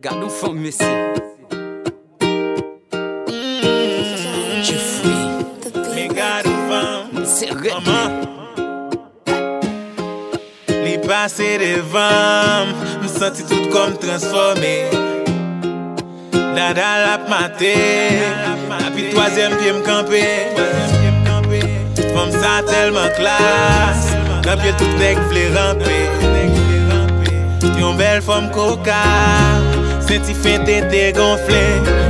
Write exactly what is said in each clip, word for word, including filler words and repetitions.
Gad yon fanm, mesye. Jeffrey. Men gad yon fanm. Se rèd. Li pase devan m, m santi tout kò m transfòme. Dada l ap mate, epi twazyèm pye m kanpe. Fanm sa tèlman klas, nan pye tout nèg vle ranpe. Yon bèl fanm koka, senti fen tete gonfle.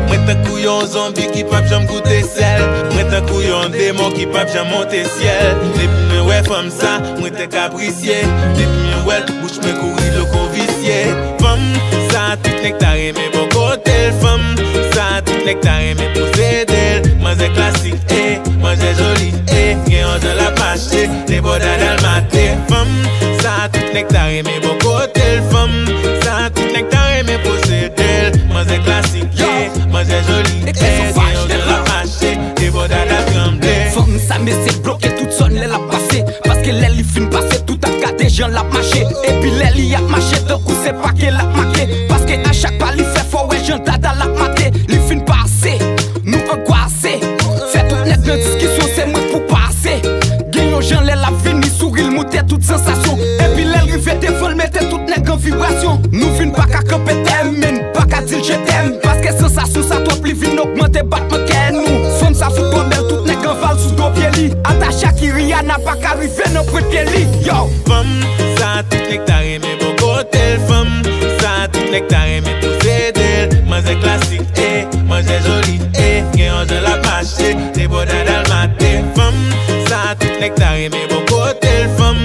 Mwen tankou yon zonbi ki p ap janm goute sèl. Mwen tankou yon demon ki p ap janm monte syèl. Depi mwen wè fanm sa, mwen te kaprisye. Depi mwen wè l, bouch mwen kouri dlo kon visye. Fanm sa, tout nèg ta renmen bò kote l. Fanm sa, tout nèg ta renmen posede l. Manzè klasik, e, manzè joli, e, gen yon jan l ap mache, de bò dada l mate. Fanm sa, tout nèg ta renmen bò kote l. Fanm sa, tout nèg ta renmen posede l. Manzè klasik, e, manzè joli, e, gen yon jan l ap mache, de bò dada l tranble. Fanm sa, mesye, bloke tout zòn lè l ap pase. Paske lè li fin pase, tout ap gade jan l ap mache. Epi lè li ap mache, tankou se pake l ap make. Paske a chak pa li fè, fò w wè jan dada l ap mate. Li fin pase, nou angwase. Fè tout nèg nan diskisyon, se mwen k pou pase. Gen yon jan lè l ap vini, souri l moute tout sansasyon. Epi lè l rive devan l, mete tout nèg an vibrasyon. Nou vin pa ka kanpe tèm, men n pa ka di l je t'aime. Paske sansasyon sa twòp, li vin ogmante batman kè nou. Fanm sa fout twò bèl, tout nèg anval sou do pye li. Atache ak Iriana pa ka rive nan pwent pye li. Yo! Fanm sa, tout nèg ta renmen bò kote l. Fanm sa, tout nèg ta renmen posede l. Manzè klasik, e, manzè joli, e, gen yon jan l ap mache, de bò dada l mate. Fanm sa, tout nèg ta renmen bò kote l. Fanm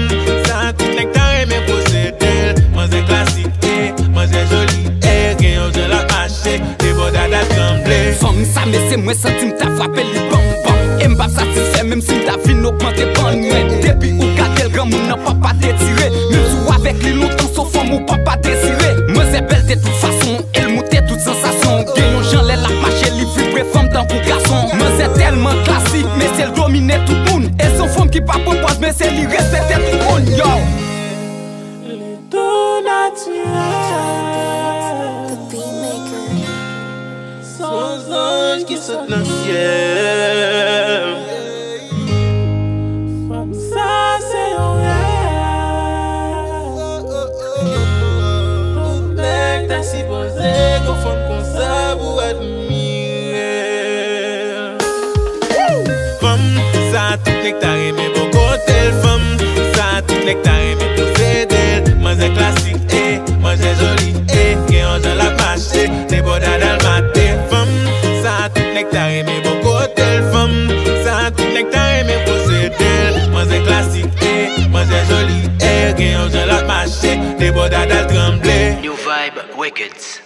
sa, tout nèg ta renmen posede l. Manzè klasik, e, manzè joli, e, gen yon jan l ap mache, de bò dada l tranble. Fanm sa, mesye, mwen santi m ta frape li banm banm. E m p ap satisfè menm si m ta vin ogmante bann mwen. Depi ou gade l, granmoun nan p ap pa detire. Menm si w avèk li lontan, se yon fanm ou p ap pa dezire. Manzè bèl de tout fason, e l moute tout sansasyon. Gen yon jan lè l ap mache, li vibre fanm tankou gason. Manzè tèlman klasik, mesye, l domine tout moun. E se yon fanm ki pa pran pòz, mesye, li respekte tout moun. Yo! Li tou natirèl. Se yon zanj ki sot nan syèl. Fanm sa se yon rèv. Tout nèg ta sipoze gon fanm konsa pou admire. Fanm sa, tout nèg ta renmen bò kote l. Fanm sa, tout nèg ta renmen posede l. Manzè klasik, e, manzè joli, e, gen yon jan l ap mache, de bò dada l mate. Fanm sa, tout nèg ta renmen bò kote l. Fanm sa, tout nèg ta renmen posede l. Manzè klasik, e, manzè joli, e, gen yon jan l ap mache, de bò dada l tranble. New Vibe Records.